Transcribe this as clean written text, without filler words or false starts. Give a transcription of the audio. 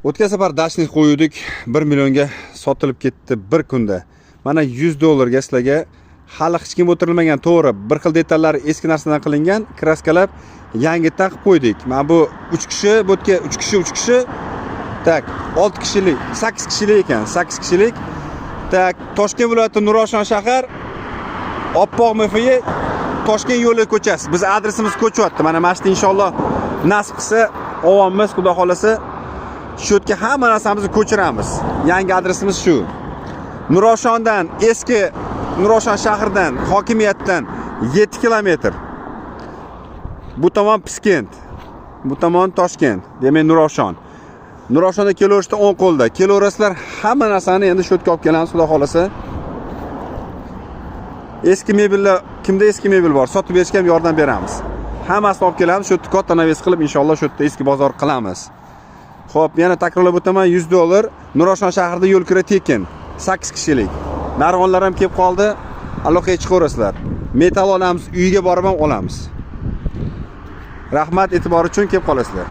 O'tgan safar дачный qo'yuvdik, 1 millionga sotilib ketdi bir kunda. Mana 100 dollarga sizlarga, hali hech kim o'tirilmagan, to'g'ri, bir xil detallar eski narsadan qilingan, kraskalab yangitdan qilib qo'ydik. Mana bu 3 kishi, bu yerga 3 kishi, 3 kishi. Так, 6 kishilik, 8 kishilik ekan, 8 kishilik. Так, Toshkent viloyati, Nurafshon shahar, Oppoq MFY, Toshkent yo'li ko'chasi. Biz adresimiz ko'chyapti. Mana shu inshaalloh nasib qilsa, ovamiz, xudo xolasa, shu yerga hamma narsamizni ko'chiramiz. Yangi adresimiz shu. Nurafshondan, eski Nurafshon shahridan, hokimiyatdan 7 kilometr. Bu tomon Piskent. Bu tomon Toshkent. Demak, Nurafshon. Nurafshonda kelaverishda o'ng qo'lda. Kelaverasizlar, hamma narsani endi shu yerga olib kelamiz, xudo xolasa. Eski mebellar, kimda eski mebel bor, sotib berishga ham yordam beramiz. Hammasini olib kelamiz, shu yerda katta навес qilib, inshaalloh shu yerda eski bozor qilamiz. Xo'p, yana takrorlab o'taman, 100 dollar Nurafshon shahrida yo'l kira tekin. 8 kishilik. Narvonlar ham kelib qoldi. Aloqaga chiqaverasizlar. Metall olamiz, uyga borib ham olamiz. Rahmat e'tibor uchun, kelib qolasizlar.